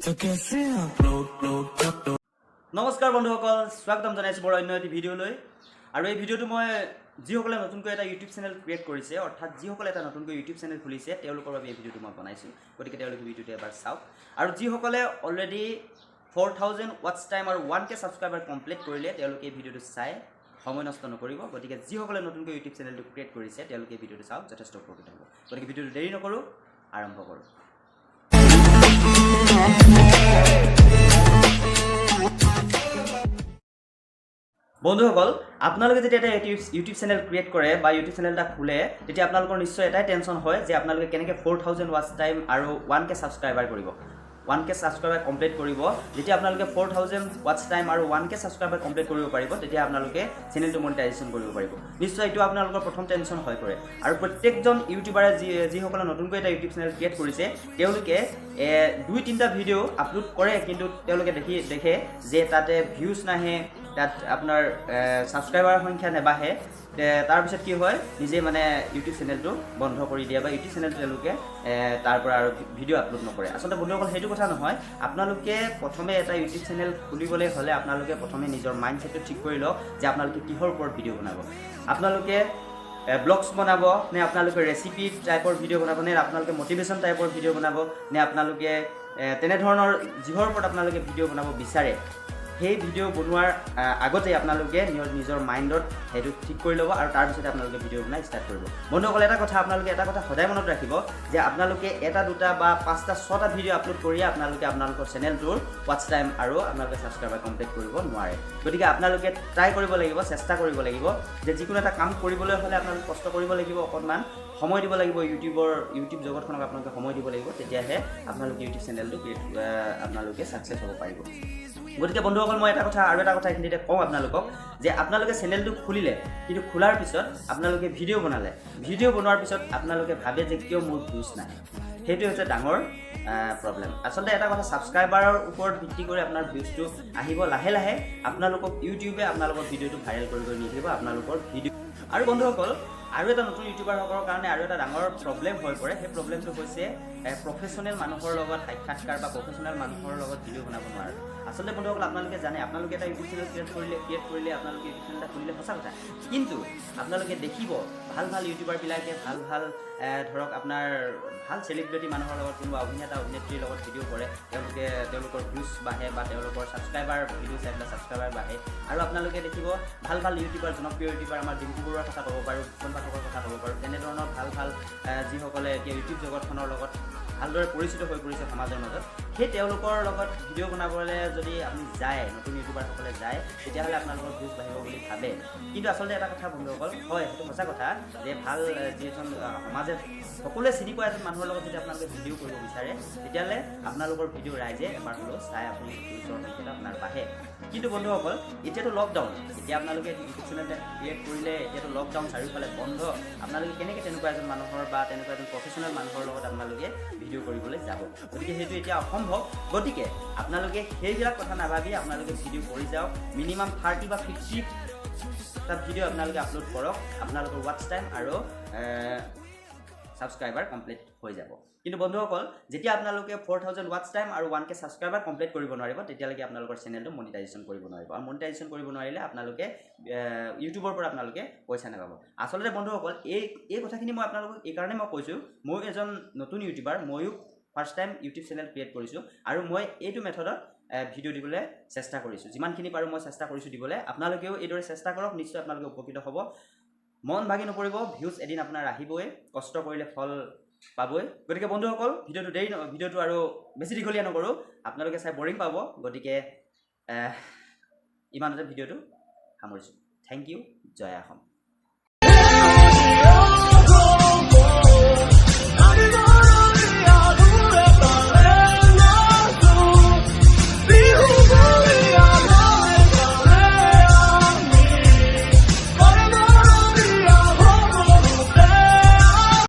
तो कैसे आप लोग लोग लोग নমস্কাৰ বন্ধুসকল, স্বাগতম জনাইছোঁ মোৰ অন্য এটি ভিডিঅ'লৈ। আৰু এই ভিডিঅ'টো মই যিসকলে নতুনকৈ এটা ইউটিউব চেনেল ক্ৰিয়েট কৰিছে, অৰ্থাৎ যিসকলে এটা নতুনকৈ ইউটিউব চেনেল খুলিছে, তেওঁলোকৰ বাবে এই ভিডিঅ'টো মই বনাইছোঁ। গতিকে তেওঁলোকে ভিডিঅ'টো এবাৰ চাওক। আৰু যিসকলে অলৰেডি 4000 ৱাটচ টাইম আৰু 1K subscriber complete কৰিলে, তেওঁলোকে এই ভিডিঅ'টো চাই সময় নষ্ট নকৰিব। গতিকে যিসকলে নতুনকৈ ইউটিউব চেনেলটো ক্ৰিয়েট কৰিছে, তেওঁলোকে এই ভিডিঅ'টো চাওক, যথেষ্ট উপকৃত হ'ব। গতিকে ভিডিঅ'টো দেৰি নকৰোঁ, আৰম্ভ কৰোঁ। বন্ধুসকল, আপোনালোকে যেতিয়া এটা ইউটিউব চেনেল ক্ৰিয়েট কৰে বা ইউটিউব চেনেল এটা খোলে, তেতিয়া আপোনালোকৰ নিশ্চয় এটাই টেনশ্যন হয় যে আপোনালোকে কেনেকৈ 4000 ৱাটচ টাইম আৰু 1K subscriber কৰিব, 1K subscriber complete কৰিব। যেতিয়া আপোনালোকে 4000 ৱাটচ টাইম আৰু 1K subscriber complete কৰিব পাৰিব, তেতিয়া আপোনালোকে চেনেলটো মনিটাইজেশ্যন কৰিব পাৰিব। নিশ্চয় এইটো আপোনালোকৰ প্ৰথম টেনশ্যন হৈ পৰে। আৰু প্ৰত্যেকজন ইউটিউবাৰে, যিসকলে নতুনকৈ এটা ইউটিউব চেনেল ক্ৰিয়েট কৰিছে, তেওঁলোকে দুই তিনিটা ভিডিঅ' আপলোড কৰে, কিন্তু তেওঁলোকে দেখে যে তাতে ভিউজ নাহে, তাত আপোনাৰ ছাবস্ক্ৰাইবাৰৰ সংখ্যা নেবাঢ়ে। তাৰপিছত কি হয়, নিজে মানে ইউটিউব চেনেলটো বন্ধ কৰি দিয়ে বা ইউটিউব চেনেলটো তেওঁলোকে তাৰ পৰা আৰু ভিডিঅ' আপলোড নকৰে। আচলতে বন্ধুসকল, সেইটো কথা নহয়। আপোনালোকে প্ৰথমে এটা ইউটিউব চেনেল খুলিবলৈ হ'লে আপোনালোকে প্ৰথমে নিজৰ মাইণ্ডছেটটো ঠিক কৰি লওক যে আপোনালোকে কিহৰ ওপৰত ভিডিঅ' বনাব। আপোনালোকে ব্লগছ বনাব নে আপোনালোকে ৰেচিপি টাইপৰ ভিডিঅ' বনাব, নে আপোনালোকে মটিভেশ্যন টাইপৰ ভিডিঅ' বনাব, নে আপোনালোকে তেনেধৰণৰ যিহৰ ওপৰত আপোনালোকে ভিডিঅ' বনাব বিচাৰে, সেই ভিডিঅ' বনোৱাৰ আগতেই আপোনালোকে নিজৰ মাইণ্ডত সেইটো ঠিক কৰি ল'ব আৰু তাৰপিছতে আপোনালোকে ভিডিঅ' বনাই ষ্টাৰ্ট কৰিব। বন্ধুসকল, এটা কথা, আপোনালোকে এটা কথা সদায় মনত ৰাখিব যে আপোনালোকে এটা, দুটা বা পাঁচটা, ছটা ভিডিঅ' আপলোড কৰিয়ে আপোনালোকে আপোনালোকৰ চেনেলটোৰ ৱাটচ টাইম আৰু আপোনালোকে ছাবস্ক্ৰাইবাৰ কমপ্লিট কৰিব নোৱাৰে। গতিকে আপোনালোকে ট্ৰাই কৰিব লাগিব, চেষ্টা কৰিব লাগিব যে যিকোনো এটা কাম কৰিবলৈ হ'লে আপোনালোকে কষ্ট কৰিব লাগিব, অকণমান সময় দিব লাগিব। ইউটিউব জগতখনক আপোনালোকে সময় দিব লাগিব, তেতিয়াহে আপোনালোকে ইউটিউব চেনেলটো ক্ৰিয়েট আপোনালোকে ছাকচেছ হ'ব পাৰিব। গতিকে বন্ধুসকল, মই এটা কথা, আৰু এটা কথা এইখিনিতে কওঁ আপোনালোকক যে আপোনালোকে চেনেলটো খুলিলে, কিন্তু খোলাৰ পিছত আপোনালোকে ভিডিঅ' বনালে, ভিডিঅ' বনোৱাৰ পিছত আপোনালোকে ভাবে যে কিয় মোৰ ভিউজ নাহে। সেইটোৱে হৈছে ডাঙৰ প্ৰব্লেম। আচলতে এটা কথা, ছাবস্ক্ৰাইবাৰৰ ওপৰত ভিত্তি কৰি আপোনাৰ ভিউজটো আহিব লাহে লাহে। আপোনালোকক ইউটিউবে আপোনালোকৰ ভিডিঅ'টো ভাইৰেল কৰি কৰি নিদিব আপোনালোকৰ ভিডিঅ'। আৰু বন্ধুসকল, আৰু এটা নতুন ইউটিউবাৰসকলৰ কাৰণে আৰু এটা ডাঙৰ প্ৰব্লেম হৈ পৰে। সেই প্ৰব্লেমটো হৈছে প্ৰফেচনেল মানুহৰ লগত সাক্ষাৎকাৰ বা প্ৰফেচনেল মানুহৰ লগত ভিডিঅ' বনাব নোৱাৰে। আচলতে বন্ধুসকল, আপোনালোকে জানে, আপোনালোকে এটা ইউটিউব চেনেল ক্ৰিয়েট কৰিলে, আপোনালোকে ইউটিউব চেনেল এটা খুলিলে, সঁচা কথা, কিন্তু আপোনালোকে দেখিব ভাল ভাল ইউটিউবাৰবিলাকে ভাল ভাল ধৰক আপোনাৰ ভাল চেলিব্ৰিটি মানুহৰ লগত, কোনোবা অভিনেতা অভিনেত্ৰীৰ লগত ভিডিঅ' কৰে। তেওঁলোকে তেওঁলোকৰ ভিউজ বাঢ়ে বা তেওঁলোকৰ ছাবস্ক্ৰাইবাৰ, ভিডিঅ' চাই পেলাই ছাবস্ক্ৰাইবাৰ বাঢ়ে। আৰু আপোনালোকে দেখিব ভাল ভাল ইউটিউবাৰ, জনপ্ৰিয় ইউটিউবাৰ, আমাৰ ডিম্পু বৰুৱাৰ কথা ক'ব পাৰোঁ, ভূষণ পাঠকৰ কথা ক'ব পাৰোঁ, তেনেধৰণৰ ভাল ভাল যিসকলে এতিয়া ইউটিউব জগতখনৰ লগত ভালদৰে পৰিচিত হৈ পৰিছে সমাজৰ মাজত, সেই তেওঁলোকৰ লগত ভিডিঅ' বনাবলৈ যদি আপুনি যায়, নতুন ইউটিউবাৰসকলে যায়, তেতিয়াহ'লে আপোনালোকৰ ভিউজ বাঢ়িব বুলি ভাবে। কিন্তু আচলতে এটা কথা বন্ধুসকল, হয়, সেইটো সঁচা কথা যে ভাল যিজন সমাজে সকলোৱে চিনি পোৱা এজন মানুহৰ লগত যদি আপোনালোকে ভিডিঅ' কৰিব বিচাৰে, তেতিয়াহ'লে আপোনালোকৰ ভিডিঅ' ৰাইজে এবাৰ হ'লেও চাই আপুনি ভিউজৰ সংখ্যাটো আপোনাৰ বাঢ়ে। কিন্তু বন্ধুসকল, এতিয়াতো লকডাউন। এতিয়া আপোনালোকে ইউটিউব চেনেল ক্ৰিয়েট কৰিলে, এতিয়াতো লকডাউন, চাৰিওফালে বন্ধ। আপোনালোকে কেনেকৈ তেনেকুৱা এজন মানুহৰ বা তেনেকুৱা এজন প্ৰফেচনেল মানুহৰ লগত আপোনালোকে ভিডিঅ' কৰিবলৈ যাব? গতিকে সেইটো এতিয়া অসম্ভৱ। গতিকে আপোনালোকে সেইবিলাক কথা নাভাবি আপোনালোকে ভিডিঅ' কৰি যাওক। মিনিমাম 30 বা 50টা ভিডিঅ' আপোনালোকে আপলোড কৰক, আপোনালোকৰ ৱাটচ টাইম আৰু ছাবস্ক্ৰাইবাৰ কমপ্লিট হৈ যাব। কিন্তু বন্ধুসকল, যেতিয়া আপোনালোকে 4000 ৱাটচ টাইম আৰু 1K subscriber complete কৰিব নোৱাৰিব, তেতিয়ালৈকে আপোনালোকৰ চেনেলটো মনিটাইজেশ্যন কৰিব নোৱাৰিব। আৰু মনিটাইজেশ্যন কৰিব নোৱাৰিলে আপোনালোকে ইউটিউবৰ পৰা আপোনালোকে পইচা নাপাব। আচলতে বন্ধুসকল, এই কথাখিনি মই আপোনালোকক এইকাৰণে মই কৈছোঁ, ময়ো এজন নতুন ইউটিউবাৰ, ময়ো first time YouTube channel create কৰিছোঁ আৰু মই এইটো মেথডত ভিডিঅ' দিবলৈ চেষ্টা কৰিছোঁ। যিমানখিনি পাৰোঁ মই চেষ্টা কৰিছোঁ দিবলৈ। আপোনালোকেও এইদৰে চেষ্টা কৰক, নিশ্চয় আপোনালোকে উপকৃত হ'ব। মন ভাগি নপৰিব, ভিউজ এদিন আপোনাৰ আহিবই, কষ্ট কৰিলে ফল পাবই। গতিকে বন্ধুসকল, ভিডিঅ'টো দেৰি ভিডিঅ'টো আৰু বেছি দীঘলীয়া নকৰোঁ, আপোনালোকে চাই বৰিং পাব। গতিকে ইমানতে ভিডিঅ'টো সামৰিছোঁ। Thank U. জয় অসম।